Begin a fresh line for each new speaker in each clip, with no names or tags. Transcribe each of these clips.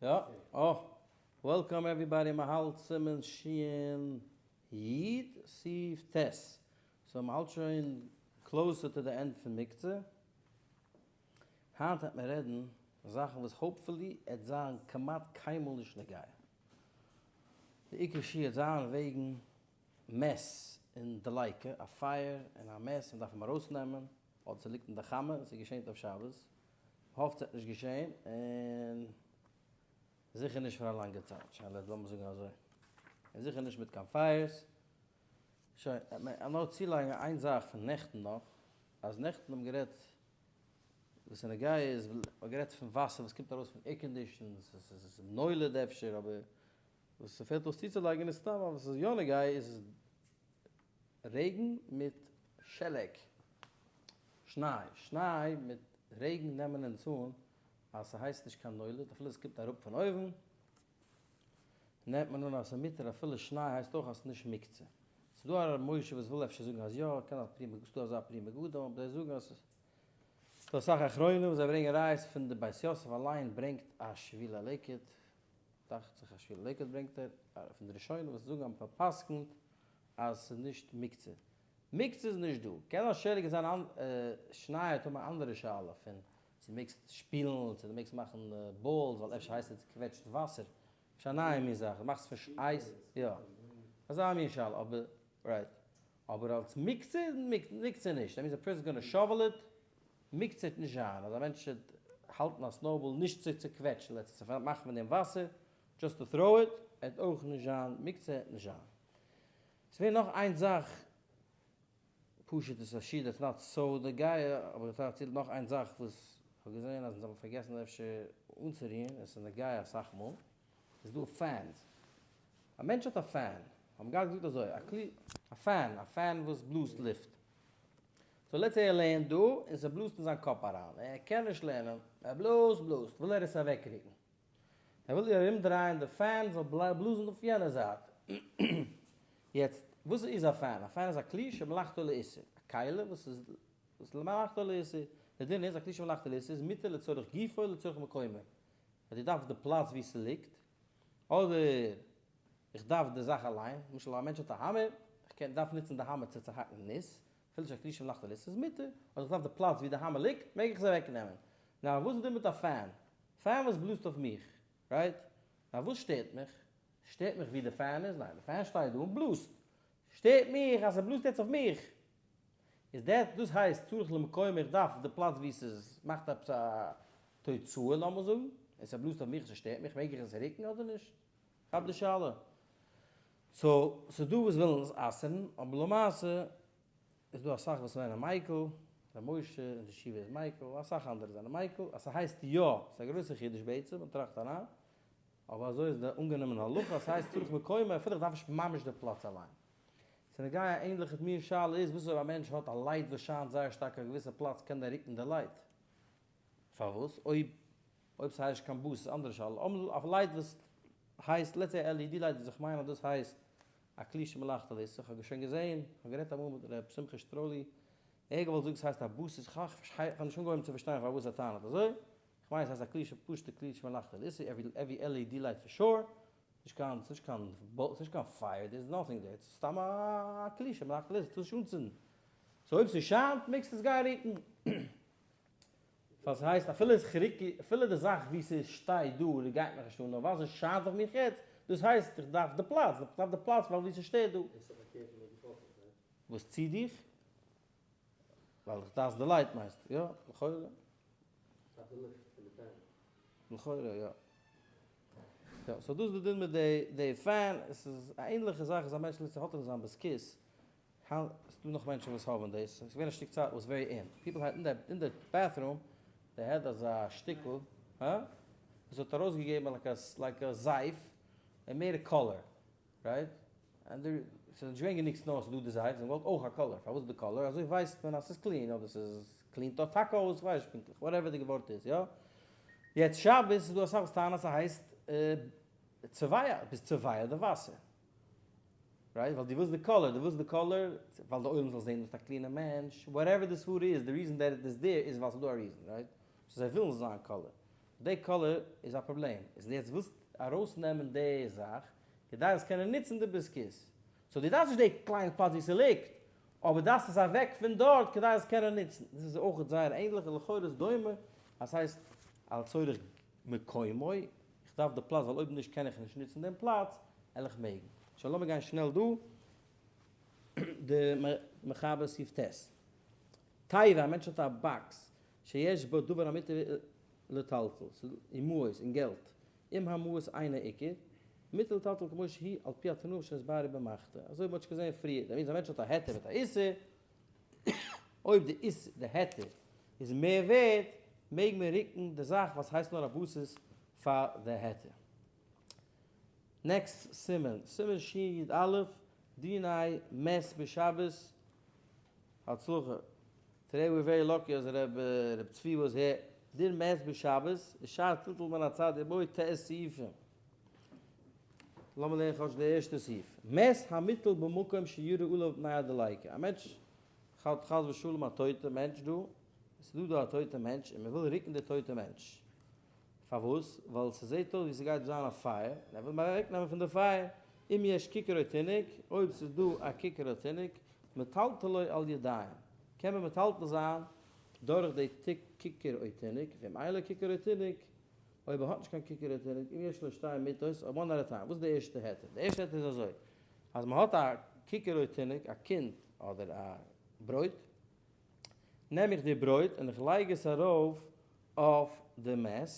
יא, אה, welcome everybody, מ'האלט סימן שין יוד סעיף ט', so מ'האלט שוין closer to the end פון מוקצה, היינט העט מען רעדן זאכן וואס hopefully עט זיין כמעט קיינמאל נישט נוגע, די עיקר שיעור עט זיין וועגן מת און דליקה, א פייער און א מת, מ'דארף אים ארויסנעמען, אדער ס'ליגט אין די חמה און ס'געשענט אויף שבת, מ'האפט ס'וועט נישט געשען, און זיכער נישט פאר א לאנגע צייט, שוין לאמיר זאגן אזוי, און זיכער נישט מיט קיין פייערס. שוין, נאר צולייגן איין זאך פון נעכטן נאך, אז נעכטן האבן גערעדט, וואס איז נוגע איז, מ'האט גערעדט פון וואסער וואס קומט ארויס פון air conditions, עס איז נולד אפשר, אבער וואס ס'פעלט אויס צוצולייגן איז סתם אז וואס איז יא נוגע איז רעגן מיט שלג, שניי, שניי מיט רעגן נעמען אונז אן אז ס'הייסט נישט קיין נולד אפילו עס קומט אראפ פון אויבן, נעמט מען אן אז ס'מותר אפילו שניי הייסט אויך אז ס'נישט מוקצה. ס'דא א ר' משה וואס וויל אפשר זאגן אז יא, קען א פרי מגדים, ס'דא אזא פרי מגדים, אבער זיי זאגן אז ס'דא אסאך אחרונים וואס זיי ברענגען ראיות פון די בית יוסף אליין ברענגט א שביל הלקט, דאכט זיך א שביל הלקט ברענגט ער, פון די ראשונים וואס זאגן אז מ'פסק'נט אז ס'איז נישט מוקצה. מוקצה איז נישט דא. קען א שלג זיין א שניי האט האבן א אנדערע שאלה פון צו מעגסט שפילן צו דו מעגסט מאכן balls ווייל אפשר הייסט עס קוועטשט וואסער. אפשר א נייע מין זאך דו מאכסט פון אייז יא. אזא מין שאלה אבער right. אבער אלס מוקצה איז מוקצה נישט. that means a person is gonna shovel it. מוקצה וועט נישט זיין אז א מענטש וועט האלטן א snowball נישט צו צוקוועטשן let's say צו מאכן פון דעם וואסער just to throw it וועט אויך נישט זיין מוקצה וועט נישט זיין. ס'ווער נאך איין זאך, פשוט איז א שיעור that's not so נוגע, אבער איך דארף נאך איין זאך וואס כ'האב געזען אז אונז האבן פארגעסן אפשר אנצורירן, עס איז נוגע אסאך מאל, איז דא fans, א מענטש האט א fan, האבן געהאט געזאגט אזוי, א כלי, א fan, א fan וואס בלאזט לופט, so let's say ער לערנט דא און ס'בלאזט אין זיין קאפ אריין, ער קען נישט לערנען, ער בלאזט בלאזט, וויל ער עס אוועקרוקן, ער וויל איר ארומדרייען די fan זאל בלאזן אויף יענע זייט. יעצט, וואס איז א fan? א fan איז א כלי שמלאכתו לאיסור, א כלי וואס איז וואס מלאכתו לאיסור. די דין איז, א כלי שמלאכתו לאיסור איז מותר לצורך גופו לצורך מקומו. אז דו דארפסט די פלאץ וואו ס'ליגט, אדער איך דארף די זאך אליין, למשל א מענטש האט א האמער, איך קען דארף נוצן די האמער צו צוהאקן ניס, אפילו נישט א כלי שמלאכתו לאיסור איז מותר, אדער איך דארף די פלאץ וואו די האמער ליגט, מעג איך עס אוועקנעמען. נאר וואס איז דא מיט א fan? fan וואס בלאזט אויף מיך, right? נאר וואס שטערט מיך? שטערט מיך ווי די fan איז? ניין, די fan שטייט דא און בלאזט. שטערט מיך אז ס'בלאזט יעצט אויף מיך. איז דעט, דאס הייסט צריך למקומו, איך דארף די פלאץ ווי ס'איז, מאכט עפעס א תוצאה לאמיר זאגן, און ס'בלאזט אויף מיך, ס'שטערט מיך, מעג איך עס רוקן אדער נישט? כאפ די שאלה. so, ס'איז דא וואס ווילן עס אסר'ן, אבער למעשה איז דא אסאך וואס זענען מיקל, ר' משה אין די ישיבה איז מיקל, אסאך אנדערע זענען מיקל, אז ס'הייסט יא, ס'איז א גרויסע חידוש בעצם, מען טראכט אריין, אבער אזוי איז די אנגענומענע הלכה, אז ס'הייסט צריך מקומו אפילו איך דארף נישט ממש די פלאץ אליין. ס'איז נוגע א ענליכע מין שאלה איז, וואס אויב א מענטש האט א light וואס שיינט זייער שטארק אויף א געוויסע פלאץ קען דער רוקן די light? פארוואס? אויב אויב ס'הייסט נישט קיין בסיס איז אנדערע שאלה, אבער א light וואס הייסט let's say LED light וואס איך מיין אז דאס הייסט א כלי שמלאכתו לאיסור, כ'האב שוין געזעהן, כ'האב גערעדט אמאל מיט ר' שמחה שטראלי, ער האט געוואלט זאגן ס'הייסט א בסיס, כ'האב נישט אנגעהויבן צו פארשטיין פארוואס ער טענה'ט אזוי, כ'מיין ס'הייסט א כלי ש פשוט'ע כלי שמלאכתו לאיסור, every LED light for sure, נישט קיין, ס'נישט קיין, ס'נישט קיין פייער, there is nothing there, ס'איז סתם א כלי שמלאכתו לאיסור, טארסט נישט אנצינדן, so אויב ס'שיינט מעגסטו עס גיין רוקן. ווייל ס'הייסט אפילו איז חריקי, אפילו די זאך ווי ס'שטייט דא און גייט מיך נישט אן, נאר ווייל ס'שיינט אויף מיך יעצט, דאס הייסט איך דארף די פלאץ, איך דארף די פלאץ ווייל ווי ס'שטייט דא.
דאס איז פארקערט פון וואס דו פאלגסט, right?
וואס ציט דיך? ווייל איך דארף די light מיינסטו? יא, לכאורה.
דארף די לופט פון די fan.
לכאורה יא. יא, so דאס איז די דין מיט די די fan, עס איז א ענליכע זאך אז א מענטש לעצטענס האט ער אין זיין בית הכסא, היינט איז דא נאך מענטשן וואס האבן דאס, ס'איז געווען א שטיק צייט וואס very in, people had in the in the bathroom, they had אזא שטיקל, הא? וואס האט ארויסגעגעבן like a like a זייף, און מער color, right? and די, ס'איז נישט געווען גענוג snow אז ס'איז דא די זייף, זיי האבן געוואלט אויך א color, פארוואס די color? אזוי ווייסט מען אז ס'איז clean, אדער ס'איז clean טא טאקאוס, כ'ווייס נישט פונקטליך, whatever די ווארט איז, יא? יעצט שבת איז דא אסאך וואס טענה'ן אז ס'הייסט צובע, ביסט צובע די וואסער. right? ווייל דו ווילסט די color, דו ווילסט די color ווייל די עולם זאל זען דו ביסט א clean ע מענטש, whatever די סברה איז, די reason that it is there איז ווייל ס'איז דא א reason, right? so זיי ווילן זיין color. די color איז א פראבלעם, איז יעצט ווילסט ארויסנעמען די זאך כדי זאלסט קענען נוצן די בית הכסא, so דו דארפסט נישט די קליינע פלאץ ווי ס'ליגט, אבער דארפסט עס אוועק פון דארט כדי זאלסט קענען נוצן. דאס איז אויך זייער ענדליך און לכאורה איז דומה אז ס'הייסט על צורך מקומו, איך דארף די פלאץ ווייל אויב נישט קען איך נישט נוצן דעם פלאץ, וועל איך מעגן. שוין לאמיר גיין שנעל דא די מחבר סעיף ט'. תיבה, א מענטש האט א box שיש בו דבר המותר לטלטל, ס'איז אין מעות, אין געלט, אם המעות אינה עיקר, מותר לטלטל כמו שהיא על פי התנאים שנתבארו במחתה, אזוי ווי מ'האט שוין געזען פריער, that means א מענטש האט א היתר מיט א איסור, אויב די איסור, די היתר, איז מער ווערד, מעג מען רוקן די זאך ווייל ס'הייסט נאר א בסיס פאר די היתר. next סימן, סימן שי"א, דיני מת בשבת, הצלחה. today we're very lucky אז ר' צבי was here. דין מת בשבת איז שער טלטול מן הצד ובו ט' סעיפים. לאמיר לערנען כאטש די ערשטע סעיף. מת המוטל במקום שיראה עליו מפני הדליקה. א מענטש האט חס ושלום א טויטע מענטש דא, עס איז דא דא א טויטע מענטש און מען וויל רוקן די טויטע מענטש. פארוואס? ווייל ס'זעט אויס ווי ס'גייט זיין א פייער, און ער וויל אים אוועקנעמען פון די פייער. אם יש ככר או תינוק, אויב ס'איז דא א ככר או תינוק, מטלטלו על ידיים, קען מען מטלטל זיין דורך די ככר או תינוק, ואם אין לו ככר או תינוק, אויב ער האט נישט קיין ככר או תינוק, אם יש לו שתי מיטות, או one at a time. וואס איז די ערשטע היתר? די ערשטע היתר איז אזוי, אז מען האט א ככר או תינוק, א קינד אדער א ברויט, נעם איך די ברויט און איך לייג עס ארויף אויף די מת,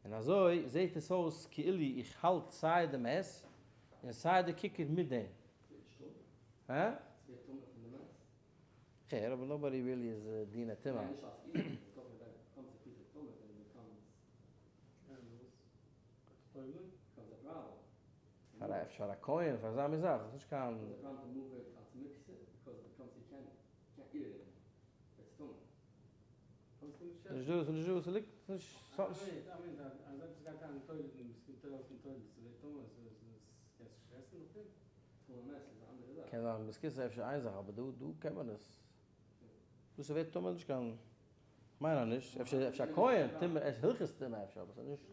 און אזוי זעט עס אויס כאילו איך האלט סיי די מת און סיי די ככר מיט דעם. הא? כ'הער, אבער nobody really איז דיני טומאה. פאר א אפשר א כהן פאר אזא מין זאך, ס'איז נישט קיין. נישט דא, ס'נישט דא, ס'ליגט נישט, ס'האט נישט. קען זיין בית הכסא אפשר איין זאך אבער דא דא קען מען עס. דא ס'ווערט טמא נישט קיין, כ'מיין אז נישט, אפשר אפשר א כהן טומאה, עס הלכות טומאה אפשר אבער ס'איז נישט.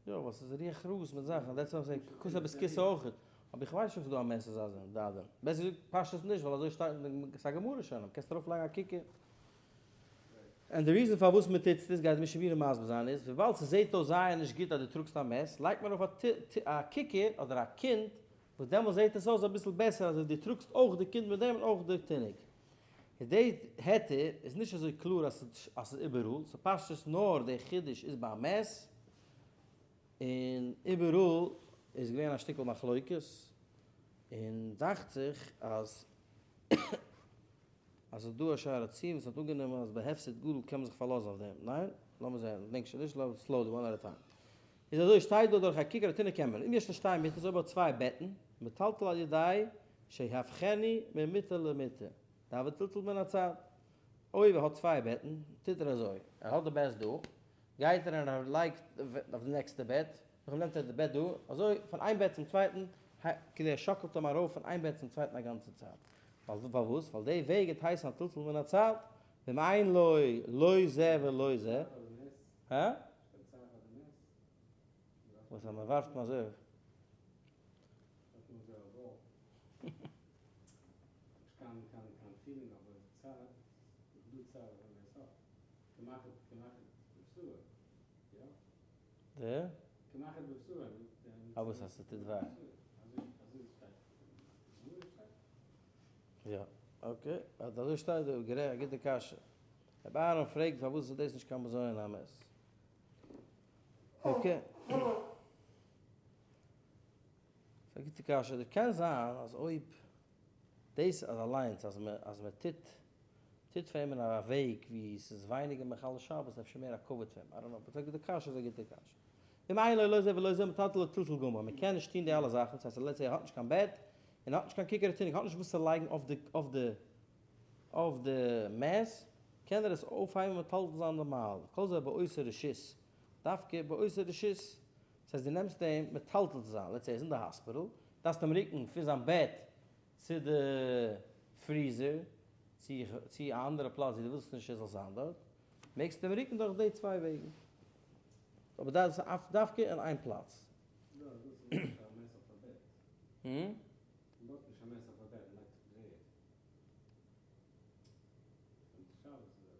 יא ווייל ס'איז ריח רעות מיט זאכן, that's what I'm saying, כסא בית הכסא אויכעט, אבער איך ווייס נישט אויב ס'איז דא א מעשה אזא דאדען, בעסער געזאגט פשטות נישט ווייל אזוי שטייט אין די ס'א גמרא שוין, קענסט ארויף לייגן א ככר. און די reason פארוואס מען טוט עס גייט משנה ברורה מסביר זיין איז וויבאלד ס'זעהט אויס זייער נישט גוט אז דו טראגסט א מת לייגט מען ארויף א ככר אדער א קינד וואס דעמאלס זעהט עס אויס אביסל בעסער אז דו טראגסט אויך די קינד מיט דעם און אויך די תינוק. איז די היתר איז נישט אזוי קלאר אז ס'איז איבעראל, ס'פשטות נאר די חידוש איז ביי א מת, און איבעראל איז געווען א שטיקל מחלוקת, און דאכט זיך אז אז ס'איז דא א שער הציון וואס האט אנגענומען אז בהפסד גדול קען מען זיך פארלאזן אויף דעם, ניין? לאמיר זען, כ'דענק שוין נישט, לאמיר slowly one at a time. איז אזוי שטייט דא דורך א ככר או תינוק קען מען, אם יש לו שתי מיטות אויב ער האט צוויי בעטן, מטלטל על ידי שיהפכנו ממיטה למיטה, דהוי טלטול מן הצד. אויב ער האט צוויי בעטן, טוט ער אזוי, ער האט די בעט דא, גייט ער און ער לייגט אויף די נעקסטע בעט, נאכדעם נעמט ער די בעט דא, אזוי פון איין בעט צום צווייטן, כאילו ער שאקלט אים ארויף פון איין בעט צום צווייטן א גאנצע צייט. ווייל פארוואס? ווייל די וועג גייט הייסן א טלטול מן הצד, ואם אין לו לא זה ולא זה. הא? וואס אז מען ווארפט אים אזוי? די? אבער אז ס'טוט וויי. יא, okay. אזוי שטייט דא, גערעכט, א גוטע קשיא. רבי אהרן פרעגט פארוואס איז דאס נישט קיין בזיון המת. okay. ס'איז א גוטע קשיא. דאס קען זיין אז אויב דאס אז אליינס אז מען אז מען טוט טוט פאר אים אין א וועג ווי ס'איז ווייניגער מחלל שבת אפשר מער א כבוד פאר אים, I don't know, but די קשיא איז א גוטע קשיא. אם אין לו לא זה ולא זה מטלטלו טלטול גמור, מען קען נישט טון די אלע זאכן, ס'הייסט אז let's say ער האט נישט קיין בעט, און ער האט נישט קיין ככר או תינוק, האט נישט וואס צו לייגן אויף די אויף די אויף די מת, קען ער עס אויפהייבן און מטלטל זיין נארמאל, כל זה באותה רשות, דווקא באותה רשות, דאס הייסט דו נעמסט אים מטלטל צו זיין, let's say ער איז אין די האספיטאל, דארפסט אים רוקן פון זיין בעט צו די freezer. צו צו א אנדערע פלאץ ווי דו ווילסט נישט ער זאל זיין דארט, מעגסטו אים רוקן דורך די צוויי וועגן. אבער דאס איז דווקא אין איין פלאץ.
יא, דאס איז נישט א מת אויף א בעט. מ'לאזט נישט א מת אויף א בעט, מ'לייגט עס אויף די ערד. און שבת איז א פאר מ'לייגט שבת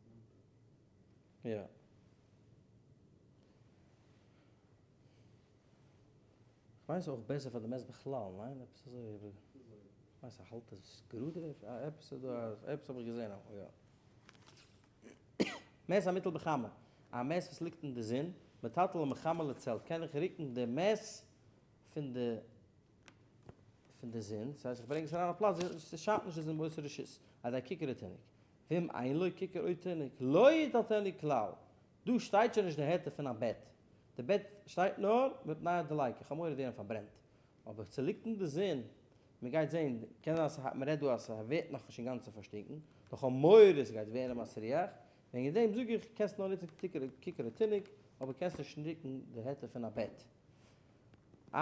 יום טוב.
יא. כ'מיין ס'איז אויך בעסער פאר די מת בכלל, ניין? עפעס אזוי האב איך. כ'מיין ס'האלט עס גראדער אפשר, עפעס איז דא, עפעס האב איך געזען אמאל, יא. מת המוטל בחמה, א מת וואס ליגט אין די זון, מטלטלו מחמה לצל, קען איך רוקן די מת פון די פון די זון, ס'הייסט איך ברענג עס אריין א פלאץ ווי ס'שיינט נישט די זון באותו רשות, על ידי ככר התינוק, ואם אין לו ככר או תינוק, לא יטלטלנו כלל, דא שטייט שוין נישט די היתר פון א בעט, די בעט שטייט נאר מפני הדליקה, איך האב מורא ווערן פארברענט, אבער ס'ליגט אין די זון, מען גייט זען, קען זיין אז מען רעדט דא אז ס'ווערט נאכנישט אינגאנצן פארשטינקן, נאר כ'האב מורא ס'גייט ווערן מסריח, וועגן דעם זאג איך קענסט נאר נוצן ככר התינוק, אבער קענסט נישט רוקן די היתר פון א בעט. א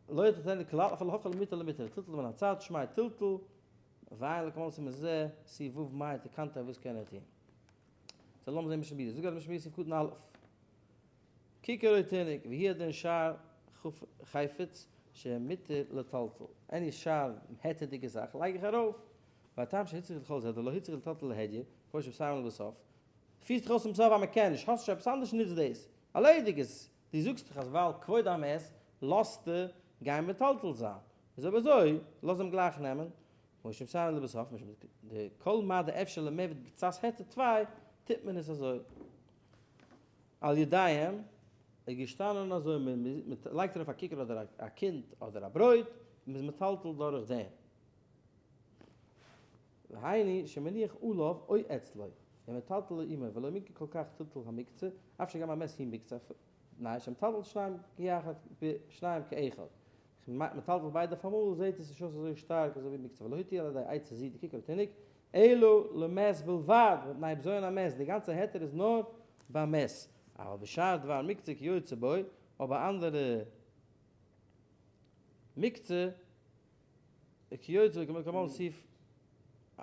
לא יטלטלנו כלל אפילו להפכה למיטה למיטה, טלטול מן הצד, שמיה טלטול, ועיין לקמן סימן זה, סי' ו' מאי תקנתיה וואס קען ער טון? סאו לאמיר זען משנה ברורה, זאג משנה ברורה סעיף קטן א', ככר או תינוק, והוא הדין שאר חפץ שמותר לטלטל, any שאר היתר'דיגע זאך לייג איך ארויף, והטעם שהוצרך לכל זה דלא הוצרך לטלטל להדיא, כמו שמסיימין לבסוף, פירט זיך אויס צום סוף אז מען קען נישט, האסט נישט עפעס אנדערש נוץ דאס, ארלעדיג עס, דו זאגסט דאך אז ווייל כבוד המת לאזטו גיין מטלטל זיין, איז אויב אזוי לאז אים גלייך נעמען, כמו שמסיימין לבסוף, משום דכל מה דאפשר למעבד בקצת היתר טפי, טוט מען עס אזוי. על ידיהם איז געשטאנען אזוי מען לייגט ארויף א ככר אדער א קינד אדער א ברויט און מען איז מטלטל דורך דעם. והיינו שמניח עליו או אצלו ומטלטל עמו ולא מיקרי כל כך טלטול המוקצה אף שגם המת היא מוקצה מפני שמטלטל שניים כיחד שניים כאחד מטלטל ביידע אויף אמאל זעהט עס נישט אויס אזוי שטארק אזוי ווי מוקצה ולא התיר על ידי עצה זו דככר ותינוק אלא למת בלבד מפני בזיון המת די גאנצע היתר איז נאר ביי מת אבל בשאר דבר מוקצה כיוצא בו אבער אנדערע מוקצה כיוצא בו כמו סעיף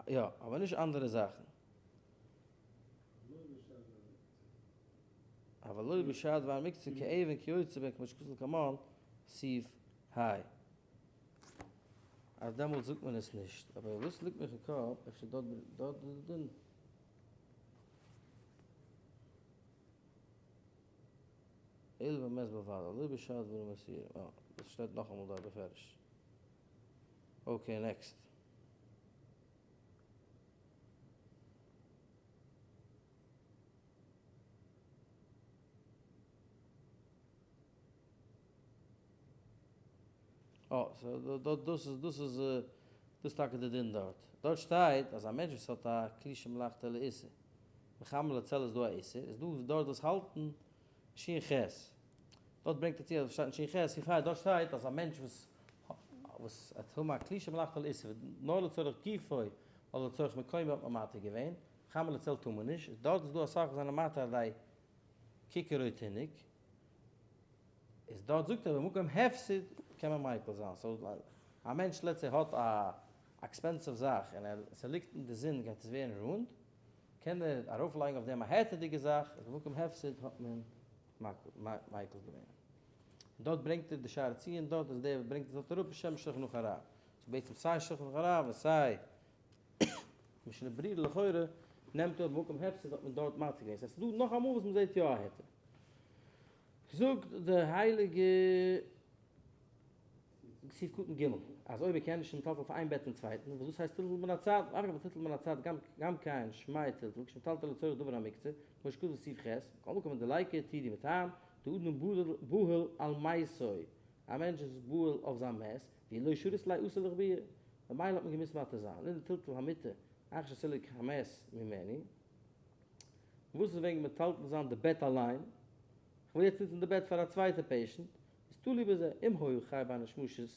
יא אבער נישט אנדערע זאכן. אבל לא בשאר דבר מוקצה כאבן כיוצא בו כמו שכתוב לקמן סעיף ה'. אז דעמאלטס זאגט מען עס נישט, אבער וואס ליגט מיך אין קאפ, אפשר דארט דארט איז די דין. אלא במת בלבד, אבל לא בשאר דברים אסורים, אה, דאס שטייט נאכאמאל דארט בפירוש. okay, next. אה, so דאס איז, דאס איז, דאס איז טאקע די דין דארט. דארט שטייט אז א מענטש וואס האט א כלי שמלאכתו לאיסור, מחמה לצל איז דא א איסור, איז דא דארט וואס האלטן שין ח'. דארט ברענגט ער צו אז שטייט אין שין ח', סעיף ה', דארט שטייט אז א מענטש וואס וואס האט האבן א כלי שמלאכתו לאיסור, נאר לצורך גופו אדער לצורך מקומו האט מען מתיר געווען, מחמה לצל טאר מען נישט, דארט איז דא אסאך וואס זענען מתיר על ידי ככר או תינוק. איז דארט זאגט ער במקום הפסד קען מען מיקל זיין, so א מענטש let's say האט א expensive זאך און ער ס'ליגט אין די זון גייט עס ווערן ruined, קען ער ארויף לייגן אויף דעם א היתר'דיגע זאך, איז במקום הפסד האט מען מיקל געווען. דארט ברענגט ער די שער ציון דארט איז דער וואס ברענגט עס דארט אראפ בשם שלחן ערוך הרב, so בעצם סיי שלחן ערוך הרב און סיי משנה ברורה לכאורה נעמט אן במקום הפסד האט מען דארט מתיר געווען, ס'איז דא נאך אמאל וואס מ'זעט יא א היתר. זאגט די הייליגע סעיף קטן ג' אז אויב ער קען נישט מטלטל פון איין בעט צום צווייטן, וואס דאס הייסט טלטול מן הצד, ואף על גב טלטול מן הצד גם גם כן שמיה טלטול, כשמטלטל לצורך דבר המוקצה, כמו שכתוב בסעיף ח', מכל מקום דליכא היתירו מטעם דאדם בהול על מתו, א מענטש איז בהול אויף זיין מת, ואי לא שרית ליה אתי לאחבויי, ממילא האט מען געמוזט מתיר זיין, לענין טלטול המיטה אחר שסילק המת ממנו. וואס איז וועגן מטלטל זיין די בעט אליין? כ'וויל יעצט נוצן די בעט פאר א צווייטע patient, איז תלוי בזה, אם היה חי בין השמשות,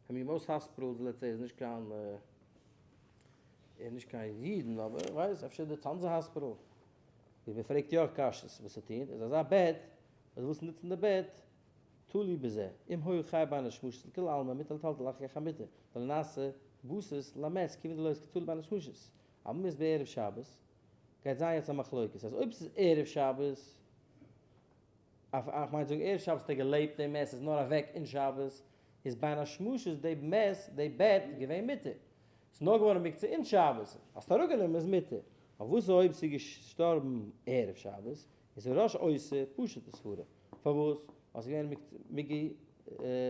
I mean most hospitals let's say איז נישט קיין איז נישט קיין אידן אבער איך ווייס אפשר די צאנזע האספיטאל ווי מען פרעגט יא קשיות וואס צו טון איז אזא בעט וואס דו ווילסט נוצן די בעט תלוי בזה, אם היה חי בין השמשות לכולי עלמא מותר לטלטל אחר כך המיטה, ולנעשה. בסיס למת כיוון דלא איתקצאי לבין השמשות, אבל מית בערב שבת, גייט זיין יעצט א מחלוקת אז אויב ס'איז ערב שבת, איך מיין זאגן ערב שבת האט ער געלעבט די מת איז נאר אוועק אין שבת, איז בין השמשות די מת די בעט געווען מותר, ס'איז נאר געווארן מוקצה אין שבת, האסט אראפגענומען איז מותר, אבער וואס איז אויב ס'איז געשטארבן ערב שבת, איז הראש עושה פשוטע סברה, פארוואס? ווייל ס'איז געווען מיגו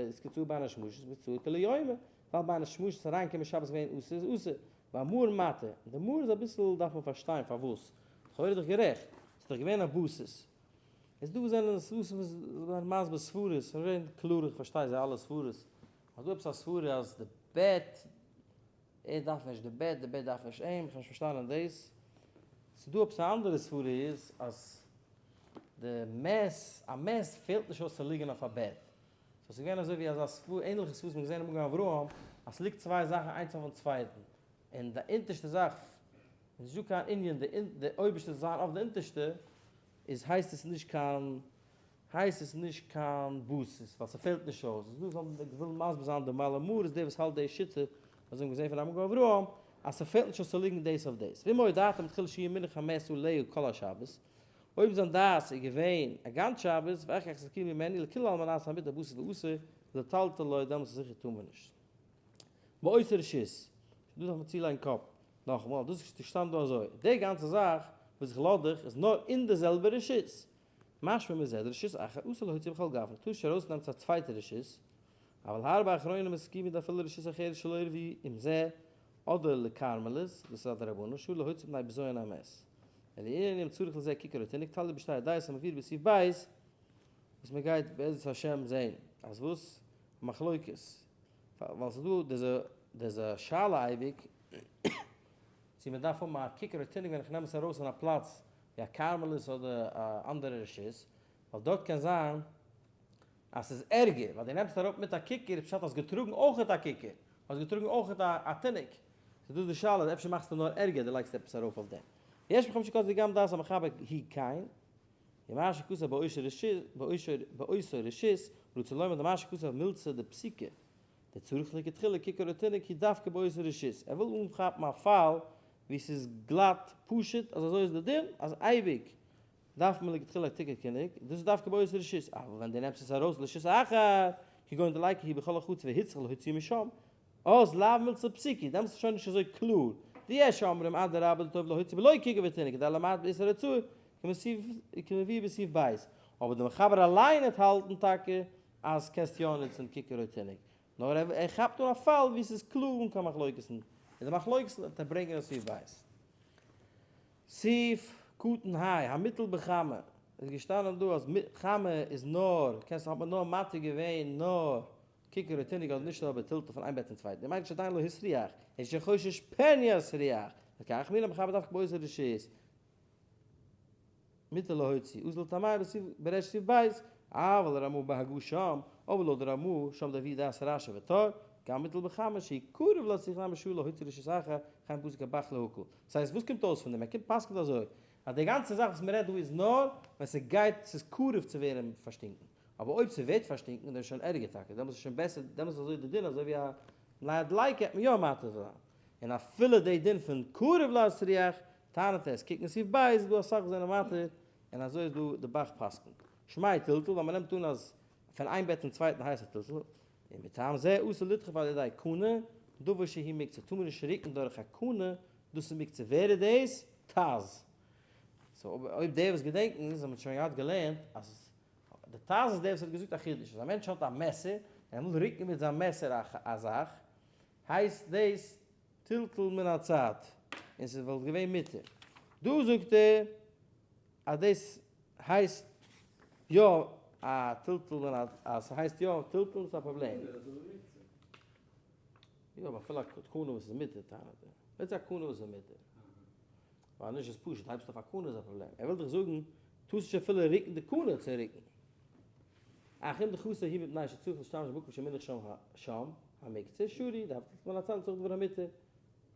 איתקצאי בין השמשות מקצועי כולי יומא, ווייל בין השמשות אריינקומען שבת איז געווען אסור איז אסור, והמאור מתיר, און די מאור איז אביסל דארף מען פארשטיין פארוואס, לכאורה איז דאך גערעכט, ס'איז דאך געווען א בסיס, איז דא וואס זענען וואס זענען מסביר סברות, ס'איז געווען קלאר איך פארשטיי זיי אלע סברות, אז דא עפעס א סברה אז די בעט ער דארף נישט די בעט, די בעט דארף נישט אים, איך האב נישט פארשטאנען דאס. ס'איז דא עפעס א אנדערע סברה איז אז די מת, א מת פעלט נישט אויס צו ליגען אויף א בעט. so ס'איז געווען אזוי ווי אזא סברה, ענליכע סברה וואס מ'האט געזען אין מגן אברהם, אז ס'ליגט צוויי זאכן איינס אויפן צווייטן, און די אונטערשטע זאך, איז נישט דא קיין ענין די אויבערשטע זאל זיין אויף די אונטערשטע, איז הייסט עס נישט קיין הייסט עס נישט קיין בסיס ווייל ס'פעלט נישט אויס, איז דא וואס האבן ווילן מסביר זיין די מעלה מאור איז דער וואס האלט די שיטה וואס זיי האבן געזען פון המגן אברהם אז ס'פעלט נישט אויס צו ליגן דאס אויף דאס, ואם הודעתם מתחילה שיהיה מונח המת עליה כל השבת, אויב זיין דעת איז געווען א גאנץ שבת, ואחר כך סלקוהו ממנו לכולי עלמא נעשה המיטה בסיס ואסור לטלטלו דעמאלטס איז זיכער טאר מען נישט. באותו רשות, דא דארף מען צולייגן קאפ. נאכאמאל, דאס איז געשטאנען דא אזוי, די גאנצע זאך וואס איך לאז דיך איז נאר אין די זעלבע רשות. משמע מזה דרשות אחר אסור להוציא בכל גוון, טאר נישט ארויסנעמען צו א צווייטע רשות, אבל הרבה אחרונים מסכימים דאפילו רשות אחרת שלא ערבו עם זה, אדער לכרמלית, דאס איז א דרבנן, שור להוציא מפני בזיון המת. אלא לענין אם צריך לזה כיכר או תינוק, תלוי בשתי הדעות המבואר בסעיף ב', וואס מען גייט בעזרת השם זעהן אז וואס? מחלוקת. ווייל ס'איז דא דער'ס א שאלה אייביג צו מען דארף האבן א כיכר או תינוק ווען איך נעם עס ארויס אין א פלאץ ווי א כרמלית אדער א אנדערע רשות, ווייל דארט קען זיין אז ס'איז ערגער, ווייל דו נעמסט אראפ מיט א כיכר איז פשט האסט געטראגן אויכעט א כיכר, האסט געטראגן אויכעט א תינוק, ס'איז דא די שאלה אפשר מאכסטו נאר ערגער דו לייגסט עפעס ארויף אויף דעם. יש מקום שכתבו גם דעת המחבר היא כן, ומה שכתב באותו רשות, רצה לומר דמה שכתב מילתא דפסיקא, דצריך לכתחילה כיכר או תינוק היא דווקא באותו רשות, ער וויל אנכאפן א פאל ווי ס'איז גלאט פשוט אז אזוי איז די דין אז אייביג דארף מען לכתחילה כיכר תינוק, דאס איז דווקא באותו רשות, אבל ווען דו נעמסט עס ארויס לרשות אחר, כגון דליקה היא בכל החצר והוצרך להוציא משם, אז לאו מילתא פסיקא, דעמאלטס איז שוין נישט אזוי קלאר, דיש אומרים אדרבה דטוב להוציא בלא כיכר ותינוק כדי למעט באיסור הוצאה, כמבואר בסעיף ב', אבער די מחבר אליין האט האלטן טאקע אז קענסט יא נוצן כיכר או תינוק, נאר ער כאפט אן א פאל ווי ס'איז קלאר אן קיין מחלוקת'ן, און די מחלוקת'ן וועט ער ברענגען אין סעיף ב'. סעיף קטן ה, המוטל בחמה, איז געשטאנען דא אז חמה איז נאר, קענסט האט מען נאר מתיר געווען נאר כיכר או תינוק אדער נישט נאר בטלטול פון איין בעט צום צווייטן, די מיינט שעדיין לא הסריח, איז שחושש פן יסריח, לכך מיר המחבר דווקא באותו רשות, מותר להוציא, אזל טעמיה בריש סעיף ב', אבל רמ"א בהגה שם, אבער לויט די רמ"א שם דאבי דעת רש"י וטור, גם מוטל בחמה שהוא קרוב להסריח נמי שור להוציא רשות אחר, וכן פסק הב"ח להקל. דאס הייסט וואס קומט אויס פון דעם? ער קומט פסק'נט אזוי, אז די גאנצע זאך וואס מ'רעדט דא איז נאר ווען ס'גייט ס'איז קרוב צו ווערן פארשטינקן, אבער אויב ס'ווערט פארשטינקן דאן איז שוין ערגער טאקע, דעמאלס איז שוין בעסער, דעמאלס איז אזוי די דין אזוי ווי א מלאה דליקה העט מען יא מתיר זיין, און אפילו די דין פון קרוב להסריח טענה'ט עס, קוק אין סעיף ב' איז דא אסאך וואס זענען מתיר, און אזוי איז דא די ב"ח פסק'נט. שמיה טלטול, ווייל מ'נעמט אן אז פון איין בעט צום צווייטן הייסט א טלטול, און מטעם זה אסור לדחוף על ידי קנה, דבר שהוא מוקצה, טאר מען נישט רוקן דורך א קנה, דאס איז מוקצה, ווער איז דאס? טז. so אויב די וואס געדענקן, זיי האבן שוין געהאט געלערנט אז די טז איז דער וואס האט געזאגט א חידוש, אז א מענטש האט א מעסער, און ער וויל רוקן מיט זיין מעסער א זאך, הייסט דאס טלטול מן הצד, און ס'וואלט געווען מותר. דא זאגט ער אז דאס הייסט יא א טלטול מן ה, אז ס'הייסט יא טלטול איז א פראבלעם. יא אבער אפילו א קנה וואס איז מותר טענה'ט ער. ווער איז א קנה וואס איז מותר? ווייל נישט איז פשוט, הייבסט אויף א קנה איז א פראבלעם. ער וויל דיך זאגן, טארסט נישט אפילו רוקן די קנה צו רוקן. אך אם דחסה היא מפני שצריך להשתמש במקום שמונח שם שם המקצה, שרי, דארף מען הצד לצורך דבר המותר.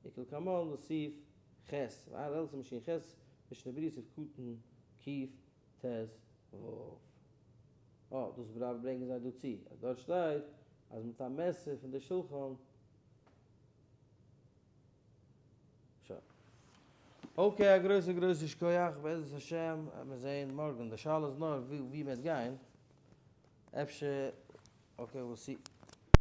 וכלקמן לסעיף ח', ועד אלסה משין ח', משנה ברורה סעיף קטן ק ט ו. אה, דאס ברענגען זיי דא צו, אז דארט שטייט אז מיט א מעסער פון די שולחן. Okay, א גרויסע גרויסע שכוח, בעזרת השם וועט מען זעהן מארגן, די שאלה איז נאר ווי מען וועט גיין, אפשר, okay, we'll see.